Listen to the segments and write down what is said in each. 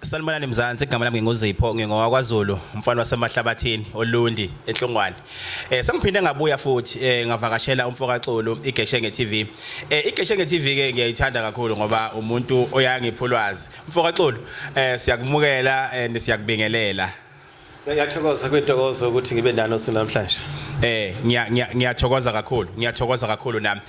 Sanibonani Mzansi, igama lami nginguZipho, ngingowakwaZulu, umfana wasemahlabathini oLundi eNhlongwane. Sengiphinde ngabuya futhi ngavakashela umfokaXulu iGeshenge TV. IGeshenge TV ke ngiyayithanda kakhulu ngoba umuntu oyangipha ulwazi. MfokaXulu, siyakumukela and siyakubingelela. Ngiyathokoza kwintokozo ukuthi ngibe nani usuku namhlanje. Ngiyathokoza kakhulu, ngiyathokoza kakhulu nami.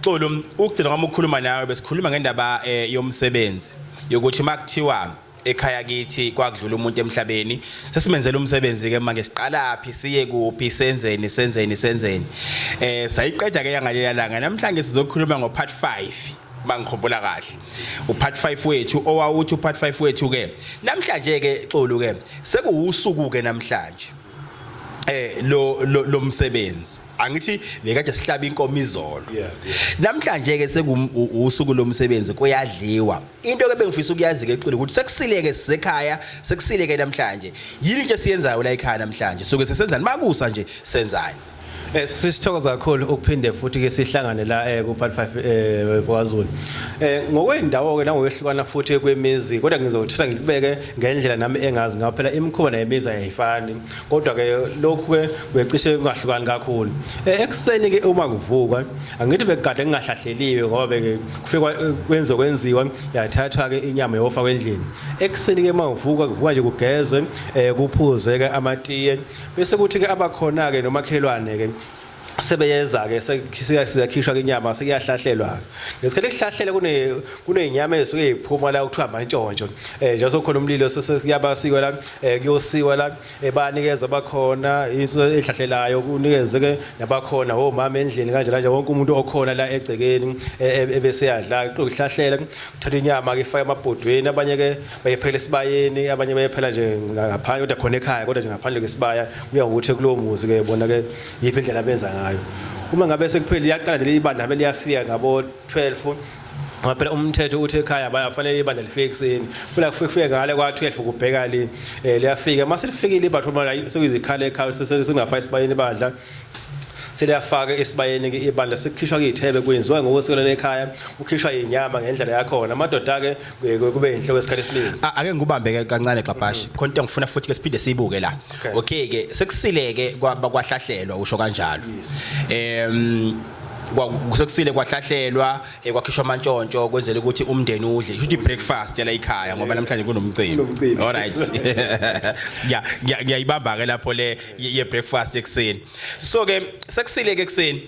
Xulu, ukugcina kwami ukukhuluma nawe besikhuluma ngendaba yomsebenzi yokuthi makuthiwa ekhaya kithi kwakudlula umuntu emhlabeni sesimenzela umsebenzi ke manje siqalaphi siye kuphi senzeni senzeni senzeni. Sayiqeda ke yangalela langa namhlanje sizokhuluma ngo part 5 bangikhumbula kahle. Upart 5 wethu owawuthi upart 5 wethu ke namhlanje ke Xulu ke sekuwusuku ke namhlanje lo lo msebenzi angithi bekade sihlaba inkomo izolo. Namhlanje ke sekuwusuku lomsebenzi kuyadliwa. Into ke bengifisa ukuyazi ke Xulu ukuthi sekusileke sisekhaya, sekusileke namhlanje, yini into esiyenzayo la ekhaya namhlanje? Suke sesenzani makusa nje, senzani? Sisithokoza kakhulu ukuphinde futhi ke sihlangane la ku Part 5 kwaZulu. Ngokwendawo ke nangokwehlukana futhi kwemizi, kodwa ngizothatha ngikubeke ngendlela nami engazi ngayo, phela imikhuba nemizi ayifani, kodwa ke lokhu ke kwecishe kungahlukani kakhulu. Ekuseni ke uma kuvukwa, angithi bekade kungahlahleliwe ngoba beke kufikwa kwenziwa kwenziwa yathathwa ke inyama yofakwa endlini. Ekuseni ke uma kuvukwa, kuvukwa nje kugezwe, kuphuzwe ke amatiye, bese kuthi ke abakhona ke nomakhelwane ke sebeyeza ke, siyakhishwa ke inyama, sekuyahlahlelwa ke. Ngesikhathi kuhlahlela kunezinyama ezisuke ziphuma la kuthiwa amantshontsho, nje sokhona umlilo, sekuyabasikwa la, kuyosiwa la, banikeza abakhona insu ehlahlelayo, kunikeze ke nabakhona omama endlini kanje kanje, wonke umuntu okhona la egcekeni ebese yadla. Kuhlahlela, kuthatha inyama ke ifake emabhodweni, abanye ke bayephela esibayeni, abanye bayephela nje ngaphandle, kodwa khona ekhaya, kodwa nje ngaphandle kwesibaya, kuya ngokuthi kulowo muzi ke bona ke yiphi indlela abenza ngayo. Uma ngabe sekuphela, iyaqala nje ibandla ngabe liyafika ngabo 12, ngoba phela umthetho uthi ekhaya bayafanele ibandla lifike ekuseni, funa kufike ngale kwa 12 kubheka li liyafika. Mase lifikile ibandla, uma sekuyizikhala ekhaya, sesingafaka esibayeni ibandla, seliyafaka esibayeni ke ibandla, sekukhishwa kuyithebe, kwenziwa ngokosiko ekhaya, kukhishwa inyama ngendlela yakhona, amadoda ke kube inhloko esikhathi esiningi. Ake ngikubambe ke kancane Xabhashi, khona into engifuna futhi ke siphinde siyibuke la. Okay ke sekusile ke kwahlahlelwa, usho kanjalo, sekusile kwahlahlelwa, kwakhishwa amantshontsho kwenzela ukuthi umndeni udle, isho breakfast yala ekhaya ngoba namhlanje kunomcimbi. All right, ngiyayibamba ke lapho le ye breakfast ekuseni. So ke sekusile ke ekuseni,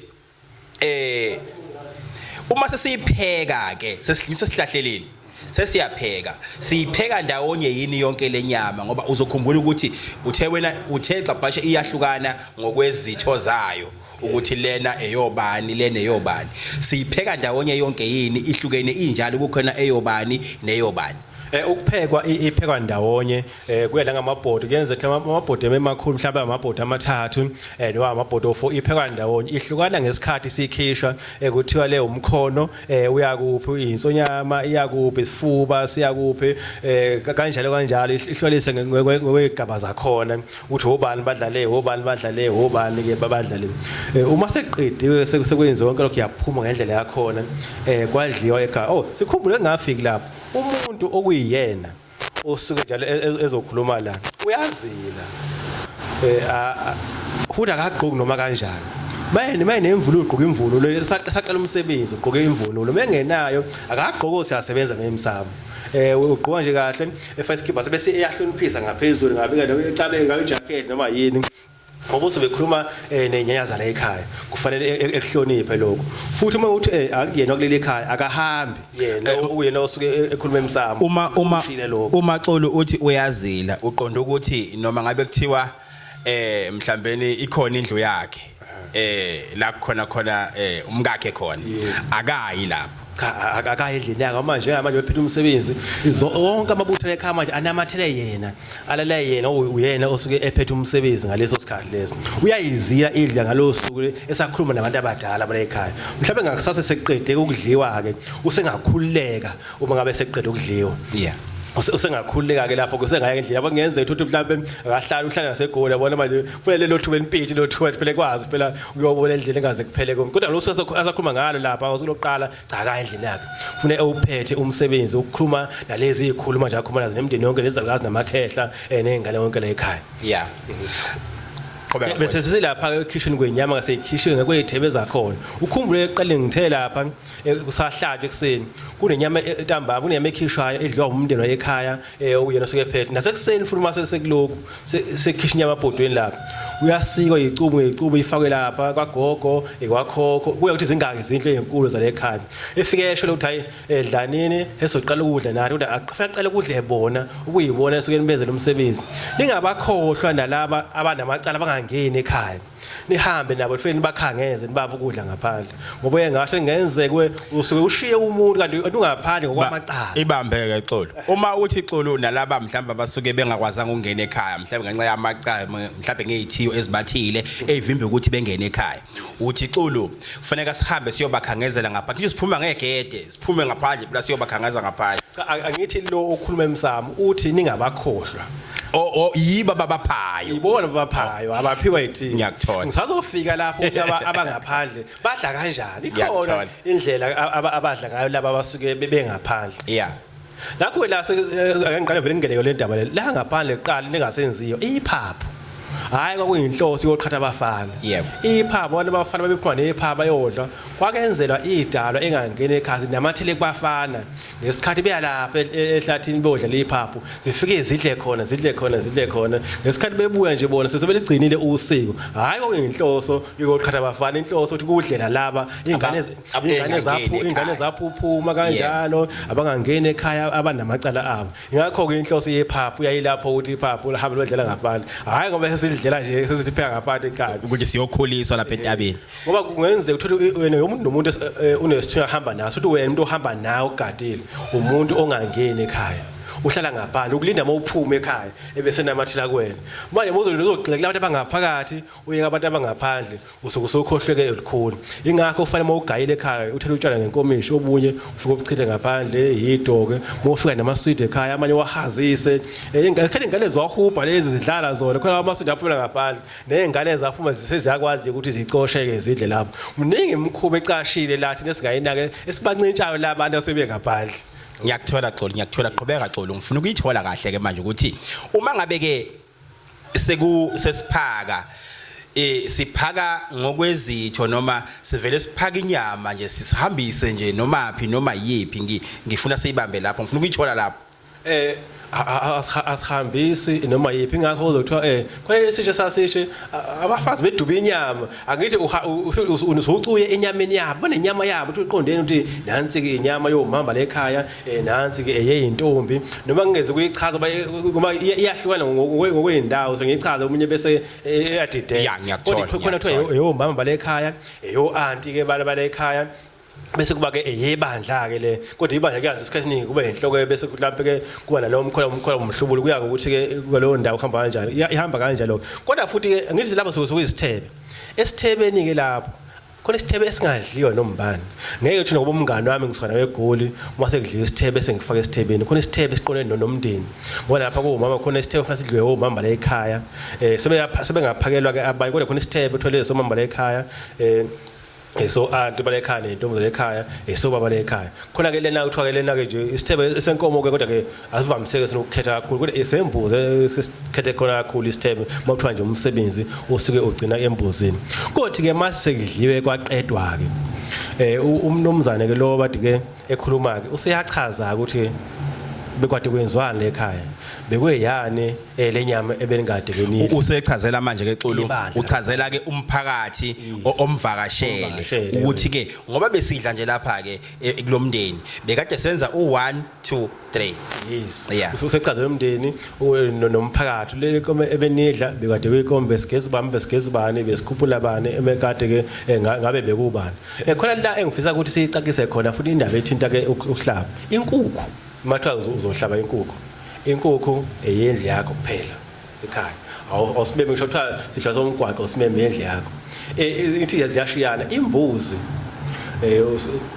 uma sesiyipheka ke, sesihlahlelile, sesiyapheka, siyipheka ndawonye yini yonke lenyama? Ngoba uzokhumbula ukuthi uthe wena, uthe Xabhashe, iyahlukana ngokwezitho zayo, ukuthi lena eyobani, lena eyobani. Siyipheka ndawonye yonke yini, ihlukene injalo, kukhona eyobani neyobani? Ukuphekwa iphekwa ndawonye, kuya la ngamabhodi, kuyenzeka amabhodi emakhulu, mhlawumbe amabhodi amathathu noma amabhodi o4, iphekwa ndawonye. Ihlukana ngesikhathi sikhishwa, kuthiwa le umkhono uyakuphi, insonyama iyakuphi, isifuba siyakuphi, kanjalo kanjalo, ihlolise ngokwezigaba zakhona ukuthi obani badlale, obani badlale, obani ke babadlale. Uma sekuqediwe, sekwenziwe konke lokho, yaphuma ngendlela yakhona, kwadliwa ekhaya. Oh, sikhumbule ngafiki lapho umuntu okuyiyena osuke njalo ezokhuluma la uyazila, futhi akagqoki noma kanjani. Maye nemvunulo, ugqoka imvunulo, saqala umsebenzi ugqoke imvunulo, mengenayo akagqoki, siyasebenza ngemsamo, ugqoka nje kahle, efaka isikibha, bese eyahloniphisa ngaphezulu, ngabe ecabe ngabe jacket noma yini, ngoba uzobe ekhuluma nenyanya zala ekhaya, kufanele ekuhloniphe lokho. Futhi uma uthi akuyena kuleli ekhaya, akahambi yena, uyena osuke ekhuluma emsamo. Uma Ushile lokho. Uma Xulu uthi uyazila, uqonda ukuthi noma ngabe kuthiwa mhlambeni ikhona indlu yakhe la kukhona khona umkakhe khona, akayi lapho? Cha, akayi endlini yakhe manje, njengamanje bephethe umsebenzi. Wonke amabutho ekhaya manje anamathele yena, alale yena, uyena osuke ephethe umsebenzi ngaleso sikhathi leso. Uyayizila idla ngalowo suku esakhuluma nabantu abadala bala ekhaya. Mhlawumbe ngakusasa sekuqede ukudliwa ke, usengakhululeka uma ngabe sekuqede ukudliwa. Yeah. Usengakhululeka ke lapho, kusengaya endlini yabo. Kungenzeka ukuthi mhlawumbe akahlali, uhlala naseGoli, yabona. Manje kufanele lelo thuba empiti, lo thuba phela kwazi phela uyobona endlini engaze kuphele konke. Kodwa lo asakhuluma ngalo lapha usuloqala, cha, ka endlini yakhe ufune ewuphethe umsebenzi ukukhuluma nalezi izikhuluma nje, akhuluma nazo nemindeni yonke, nezalukazi namakhehla, nezingane yonke la ekhaya. Yeah, qhubeka. Bese sisilapha ekhishweni kwenyama, ngaseyikhishweni ngokwezithebe zakhona. Ukhumbule eqaleni ngithe lapha kusahlatshwa ekuseni kunenyama entambama, kunenyama ekhishwayo edliwa umndeni wayekhaya, okuyena osuke ephethe. Nasekuseni futhi uma sekulokhu sekukhishwa inyama ebhodweni lapha, uyasikwa icubu ngecubu, ifakwe lapha kwagogo, kwakhokho, kuya ukuthi zingaki izinhlo ezinkulu zale ekhaya. Efike esho ukuthi hayi, dlanini, esoqala ukudla nathi, kodwa aqale aqale ukudla bona ukuyibona esuke nibenzele umsebenzi. Ningabakhohlwa nalaba abanamacala abangangeni ekhaya, nihambe nabo, nifike nibakhangeze, nibaphe ukudla ngaphandle, ngoba uye ngasho kungenzeka usuke ushiye umuntu kanti ungaphandle ngokwamacala. Ibambeke, Xulu. Uma uthi, Xulu, nalaba mhlawumbe abasuke bengakwazanga ukungena ekhaya, mhlawumbe ngenxa yamacala, mhlawumbe ngeyithiyo ezibathile eyivimba ukuthi bengene ekhaya, uthi, Xulu, kufanele sihambe siyobakhangezela ngaphandle, siphuma ngegede, siphume ngaphandle phela, siyobakhangeza ngaphandle? Cha, angithi lo okhuluma emsamo uthi ningabakhohlwa. O yiba babaphayo. Ibona babaphayo, abaphiwa yithini. Ngiyakuthola. Ngisazofika lapho ukuthi abangaphandle badla kanjani. Ikhona Ngiyakuthola. indlela abadla ngayo laba abasuke bengaphandle. Nakho la ake ngiqale vele ngingene le ndaba le la ngaphandle kuqala lingasenziyo iphaphu. Hayi, kwakuyinhloso yoqhatha abafana. Iphaphu, abantu abafana babephuma nephaphu bayodla. Kwakenzelwa idalwa engangeni ekhaya, namathele kubafana ngesikhathi beyalapha ehlathini bodla iphaphu, zifike zidle khona, zidle khona, zidle khona. Ngesikhathi bebuya nje bona sebeligcinile usiko. Hayi, kwakuyinhloso yoqhatha abafana, inhloso ukuthi kudlela laba ingane ingane zaphu abangangeni ingane ekhaya. zaphuphuma kanjalo, abangangeni ekhaya, abanamacala abo. Ingakho-ke inhloso yephaphu yayilapho, ukuthi iphaphu lihambe lodlela ngaphandle, hhayi ngoba sesidlela nje, sesipheka ngaphandle ekhaya. Ukuthi siyokhuliswa lapha entabeni. Ngoba kungenzeka uthole wena umuntu nomuntu unesithunywa ahamba naso, uthi wena umuntu ohamba nawe ugadile umuntu ongangeni ekhaya, uhlala ngaphandle ukulinda uma uphuma ekhaya ebese namathela kuwena. Manje uzogxila kulabantu abangaphakathi, uyeka abantu abangaphandle, usuke usukhohlweke olukhulu. Ingakho ufanele uma ugayile ekhaya uthele utshwala ngenkomishi, obunye ufike ubuchithe ngaphandle yidoke. Uma ufika namaswidi ekhaya, amanye wahazise. Ingane, ingane ziwahubha lezi, zidlala zona khona amaswidi aphumela ngaphandle, ney'ngane zaphuma seziyakwazi ukuthi zicosheke zidle lapho. Mningi imikhuba ecashile lathi nesingayinake esibancintshayo labantu asebengaphandle. Ngiyakuthola, Xulu, ngiyakuthola. Qhubeka, Xulu. Ngifuna ukuyithola kahle ke manje ukuthi uma ngabe ke seku sesiphaka, siphaka ngokwezitho noma sivele siphaka inyama nje, sisihambise nje noma phi noma yipi? Ngifuna siyibambe lapho, ngifuna ukuyithola lapho. Asihambisi noma yiphi. Ingakho uzothiwa khona lesisho sasisho abafazi beduba inyama. Angithi usucuye enyameni yabo, banenyama yabo, uthi uqondeni ukuthi nansi ke inyama yomamba lekhaya, nansi ke eyintombi, noma ngingeze kuyichaza ngoba iyahlukana ngokweyindawo, so ngiyichaza omunye bese eyadideka. Ya, ngiyakuthola, Kodwa khona kuthiwa ngiyakuthola. eyomama balekhaya, eyo auntie ke bala balekhaya, bese kuba ke eyebandla ke le. Kodwa ibandla kuyazi isikhathi esiningi kuba inhloko, bese mhlawumbe ke kuba nalowo mkhola, umkhola umhlubulo, kuya ngokuthi ke kuleyo ndawo kuhamba kanjani, ihamba kanjalo. Kodwa futhi ke ngithi lapho suke sokuyisithebe, esithebeni ke lapho khona isithebe esingadliwa nombani. Ngeke thina ngoba umngani wami ngisuka nawe eGoli, uma sekudliwa isithebe sengifaka esithebeni. Khona isithebe esiqondene nomndeni, ngoba lapha kuwumama khona isithebe kufanele sidliwe omama la ekhaya. Sebengaphakelwa ke abanye, kodwa khona isithebe uthole somama la ekhaya, so anti bale ekhaya nentombi zale ekhaya, sobaba le ekhaya. Khona ke lena kuthiwa ke lena ke nje isithebe esenkomo ke, kodwa ke asivamiseke sinokukhetha kakhulu, kodwa esembuzi sesikhethe khona kakhulu isithebe uma kuthiwa nje umsebenzi osuke ugcina embuzini. Kothi ke mase sekudliwe kwaqedwa ke, umnumzane ke lo bathi ke ekhuluma ke useyachaza ukuthi bekwade kwenziwani lekhaya, bekuyani lenyama ebengade kenidla. Usechazela manje ke, Xulu? Ibandla. Uchazela ke umphakathi omvakashele Omvakashele, ukuthi ke ngoba besidla nje lapha ke kulomndeni bekade senza u1 2 3. Yes. Yeah. Usechazela umndeni nomphakathi le kome ebenidla bekade kuyikombe, besigezi bami, besigezi bani, besikhuphula bani, emekade ke ngabe bekubani. Khona la engifisa ukuthi siyicacise khona futhi indaba ethinta ke ukuhlaba inkukhu. Mathiwa uzohlaba inkukhu, inkukhu eyendlu yakho kuphela ekhaya. Awusimeme ngisho kuthiwa sidla somgwaqo, usimeme endlu yakho. Ithi ziyashiyana. Imbuzi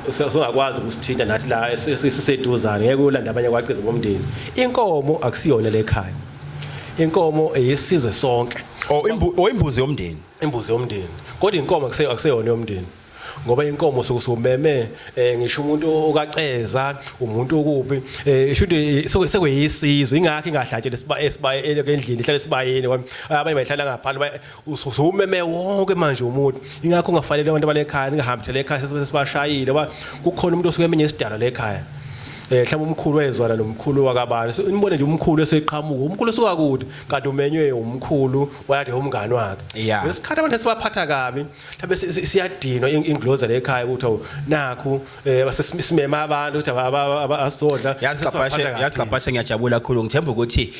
Usungakwazi ukusithinta nathi la siseduzane, ngeke ulande abanye kwaceza bomndeni. Inkomo akusiyona lekhaya, inkomo eyesizwe sonke. O imbuzi yomndeni. Imbuzi yomndeni, kodwa inkomo akuseyona yomndeni, ngoba inkomo sokusumeme ngisho umuntu okaceza, umuntu okuphi, shuthi sekuyisizwe, ingakho ingahlatshela esiba endlini, ihlale esibayeni, abanye bayihlala ngaphandle, usumeme wonke manje umuntu. Ingakho ungafanele abantu balekhaya ningahambi thela ekhaya sesibashayile, ngoba kukhona umuntu osuke emenye isidala lekhaya. Mhlawumbe umkhulu wezwana nomkhulu wakabani, nibone nje umkhulu eseqhamuka, umkhulu usuka kude, kanti umenywe umkhulu wayade umngani wakhe. Ngesikhathi abantu esibaphatha kabi, mhlawumbe siyadinwa ingloza lekhaya ukuthi awu nakhu simema abantu ukuthi asodla. Yazi Gcabashe, ngiyajabula kakhulu, ngithemba ukuthi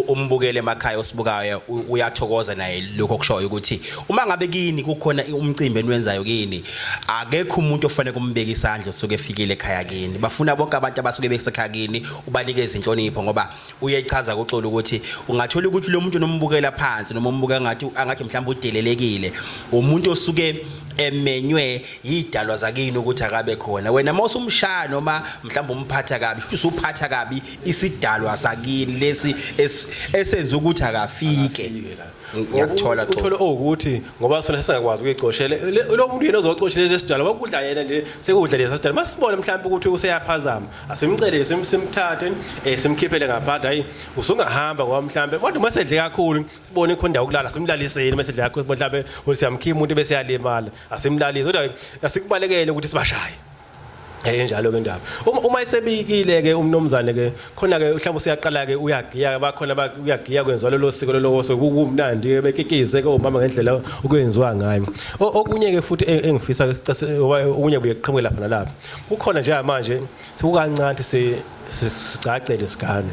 umbukele emakhaya osibukayo uyathokoza naye lokho okushoyo, ukuthi uma ngabe kini kukhona umcimbi eniwenzayo kini, akekho umuntu ofanele kumbeka isandla osuke efikile ekhaya kini. Bafuna bonke abantu abasuke besekhaya kini ubanikeze inhlonipho, ngoba uyayichaza kuXolo ukuthi ungathola ukuthi lo muntu nombukela phansi noma umbuka angathi mhlawumbe udelelekile, umuntu osuke emenywe yidalwa zakini ukuthi akabe khona. Wena mawusumshaya noma mhlawumbe umphatha kabi, futhi usuphatha kabi isidalwa sakini lesi esenza ukuthi akafike. Ngiyakuthola. Uthole ukuthi ngoba sona singakwazi ukuyicoshela, lo muntu yena ozocoshela lesidalwa wakudla yena nje, sekudla lesa sidalwa. Masibone mhlawumbe ukuthi useyaphazama, asimcele simthathe simkhiphele ngaphandle, hayi usungahamba, ngoba mhlawumbe kodwa uma sedle kakhulu sibone ikhona indawo yokulala, simlaliseni. Uma sedle kakhulu mhlawumbe ukuthi siyamkhipha umuntu bese yalimala, asimlalise, kodwa asikubalekele ukuthi sibashaye. Enjalo ke indaba. Uma isebikile ke umnomzane ke khona ke mhlawumbe usiyaqala ke uyagiya, bakhona uyagiya, kwenziwa lolo siko lolo sokumnandi ke, bekikize ke omama ngendlela okwenziwa ngayo. Okunye ke futhi engifisa okunye buye kuqhamuke lapha nalapha. Kukhona njengamanje sekukancane sicacele sigane.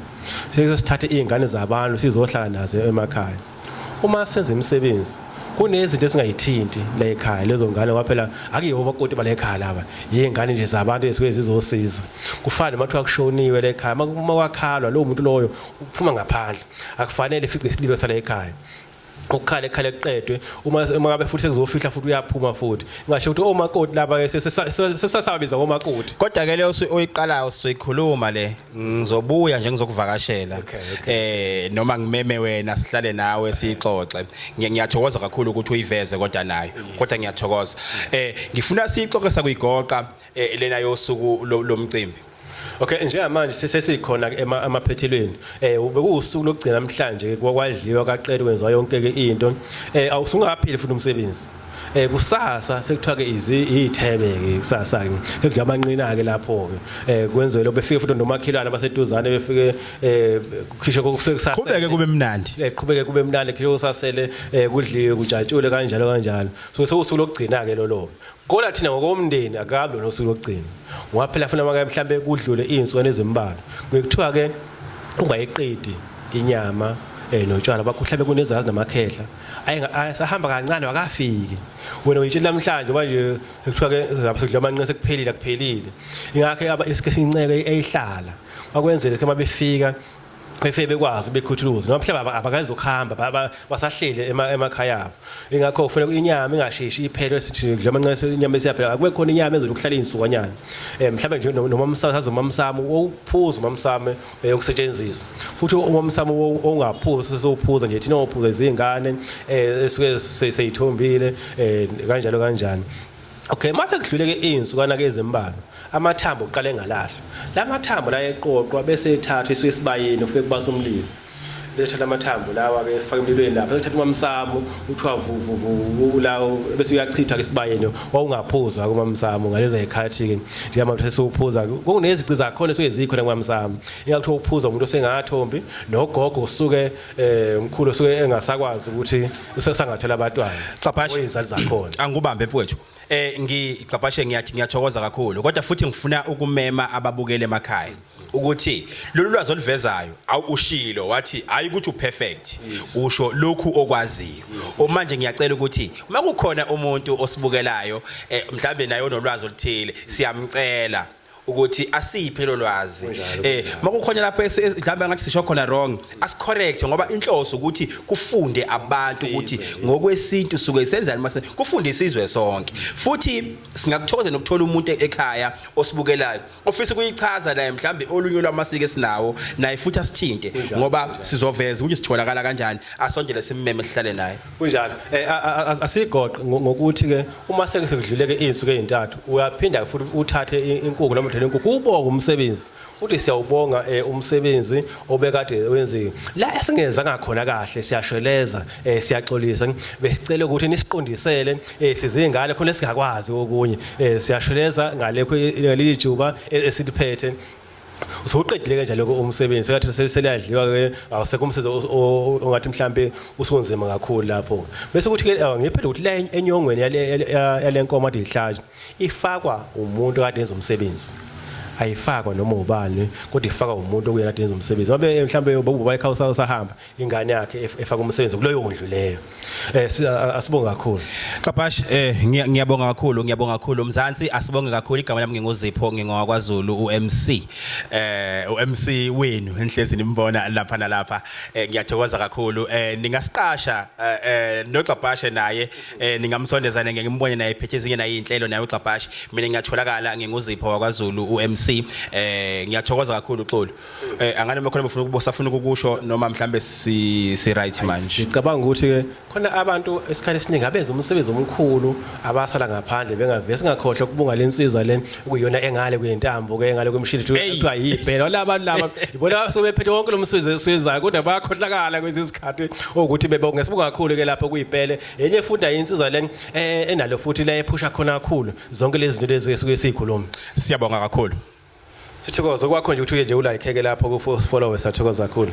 Sike sithathe izingane zabantu sizohlala nazo emakhaya. Uma senza imisebenzi kunezinto esingayithinti la ekhaya, lezo ngane ngoba phela akuyibo amakoti bala ekhaya, laba yingane nje zabantu ezisuke zizosiza. Kufana noma kuthiwa kushoniwe la ekhaya, uma kwakhalwa lowo muntu loyo uphuma ngaphandle, akufanele ifice isililo sala ekhaya, ukukhala ekhala kuqedwe. Uma ngabe futhi sekuzofihla futhi uyaphuma futhi, ngasho ukuthi omakoti laba ke sesasabiza ngomakoti. Kodwa ke leyo oyiqalayo sizoyikhuluma le, ngizobuya nje ngizokuvakashela noma ngimeme wena sihlale nawe siyixoxe. Ngiyathokoza kakhulu ukuthi uyiveze, kodwa nayo kodwa ngiyathokoza. Ngifuna siyixoxe sakuyigoqa lena yosuku lomcimbi. Okay, njengamanje sesikhona emaphethelweni. Bekuwusuku lokugcina namhlanje, kwadliwa kaqedwa, kwenziwa yonke ke into. Awusungaphili futhi umsebenzi. Kusasa sekuthiwa ke izithebe ke kusasa ke sekudla amanqina ke lapho ke kwenziwe lo befike futhi nomakhelwane abaseduzane befike kukhishwe kusasa. Qhubeke kube mnandi. Qhubeke kube mnandi, khishwe kusasele, kudliwe kujatshule kanjalo kanjalo. So sekusuku lokugcina ke lolo. Kodwa thina ngokomndeni akabi lona usuku lokugcina, ngoba phela funa maka mhlambe kudlule izinsuku ezimbalwa, kuthiwa ke ungayiqedi inyama notshwala bakho, mhlambe kunezazi namakhehla ayesahamba kancane wakafiki, wena uyitshela namhlanje manje kuthiwa ke lapho sekudla amanqe sekuphelile, akuphelile. Ingakho isike sinceke eyihlala bakwenzele ke mabefika befike bekwazi bekhuthuluze, noma mhlawumbe abakazokuhamba, basahlele emakhaya abo. Ingakho kufanele inyama ingasheshi iphele, sithi kudla amanqe inyama isiyaphela, akube khona inyama ezokuhlala izinsukanyana, mhlawumbe nje noma umsazi umamsamo owuphuza umamsamo ukusetshenziswa futhi umamsamo ongaphuzi sesewuphuza nje thina ophuza izingane esuke seyithombile, kanjalo kanjani. Okay, mase kudlule ke izinsukwana ke ezimbalwa, amathambo uqale engalahlwa. La mathambo la eqoqwa bese ethathwa isuke esibayeni, ufike kubasa umlilo, bese thatha amathambo lawa ke faka emlilweni lapha, bese thatha umamsamo uthiwa vuvuvu lawo, bese uyachithwa ke esibayeni. Wawungaphuzwa kumamsamo ngalezo zikhathi ke, njengoba sesuphuza kunezici zakhona esuke zikhona kumamsamo, ingakuthiwa uphuza umuntu osengathombi nogogo usuke umkhulu usuke engasakwazi ukuthi usesangathola abantwana. Gcabashe. Oyizali zakhona. Angikubambe mfowethu. Ngigcabashe, ngiyathokoza kakhulu, kodwa futhi ngifuna ukumema ababukeli emakhaya ukuthi lolu lwazi oluvezayo ushilo wathi hayi ukuthi uperfect, usho lokhu okwaziyo. Manje ngiyacela ukuthi uma kukhona umuntu osibukelayo mhlambe naye onolwazi oluthile, siyamcela Ukuthi asiphe lo lwazi. Kunjalo, Makukhona lapho mhlawumbe ngathi sisho khona wrong, asicorrect, ngoba inhloso ukuthi kufunde abantu ukuthi ngokwesintu suke senzani, mase kufunde isizwe sonke. Futhi singakuthokoza nokuthola umuntu ekhaya osibukelayo ofisa ukuyichaza naye mhlambe olunye lwamasiko esinawo naye futhi asithinte, ngoba sizoveza ukuthi sitholakala kanjani, asondele simmeme sihlale naye. Kunjalo. Asigoqe ngokuthi ke uma seke sekudluleke izinsuku ezintathu, uyaphinda futhi uthathe inkukhu noma uthele inkukhu, ubonge umsebenzi, uthi siyawubonga umsebenzi obekade wenziwe. La esingezanga khona kahle siyashweleza, siyaxolisa, besicela ukuthi nisiqondisele, sizingane khona esingakwazi okunye, siyashweleza ngalekho leli juba esiliphethe. Usuqedile ke njalo umsebenzi, sekathi seliyadliwa ke, awusekho umsebenzi ongathi mhlambe usunzima kakhulu lapho. Bese kuthi ke ngiphinde ukuthi la enyongweni yale nkomo ade ihlatshwa ifakwa umuntu kade enza umsebenzi, ayifakwa noma ubani, kodwa ifakwa umuntu okuyena kade enza umsebenzi. Ngoba mhlambe ubaba ekhaya usahamba, ingane yakhe efaka umsebenzi kuleyo ndlu leyo. Asibonge kakhulu. Xabash, ngiyabonga kakhulu, ngiyabonga kakhulu Mzansi, asibonge kakhulu. Igama lami nginguZipho, ngingowakwaZulu, uMC. UMC wenu enhlezi nimbona lapha nalapha. Ngiyathokoza kakhulu. Ningasiqasha noXabashe naye, ningamsondeza ngeke ngimbone naye phethe ezinye naye inhlelo naye uXabashe. Mina ngiyatholakala nginguZipho wakwaZulu uMC. Ngiyathokoza kakhulu Xulu. Angane makhona befuna ukubosafuna ukukusho noma mhlambe si right manje? Ngicabanga ukuthi ke khona abantu esikhathi esiningi abenza umsebenzi omkhulu abasala ngaphandle bengavesi. Singakhohlwa ukubonga lensizwa le okuyiyona engale kwentambo ke, engale kwemshini, kuthiwa yibhela. Laba laba ibona sebephethe wonke lo msebenzi esiwenzayo, kodwa bayakhohlakala kwezi sikhathi ukuthi bebonge. Sibonga kakhulu ke lapho kuyibhele. Enye futhi ayinsizwa le enalo futhi la ephusha khona kakhulu zonke lezi zinto lezi esuke siyikhuluma. Siyabonga kakhulu. Sithokoza kwakho nje ukuthi uye nje ulike ke lapho ku follow, sathokoza kakhulu.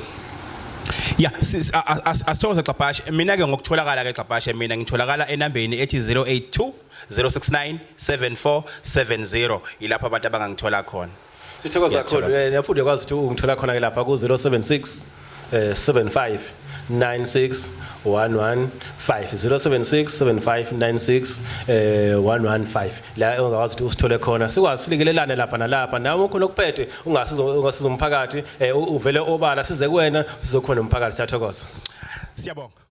Ya, asithokoze Xabashe. Mina ke ngokutholakala ke Xabashe, mina ngitholakala enambeni ethi 082 069 7470, ilapho abantu abangangithola khona. Sithokoza kakhulu. Ngiyathokoza. Nafuthi uyakwazi ukuthi ungithola khona ke lapha ku 076 75 96 115, 076 75 96 115, la ungakwazi ukuthi usithole khona, sikwazi silekelelane lapha nalapha. Nawe ukhona okuphethe ungasiza umphakathi, uvele obala size kuwena, sizokhona umphakathi. Siyathokoza. Siyabonga.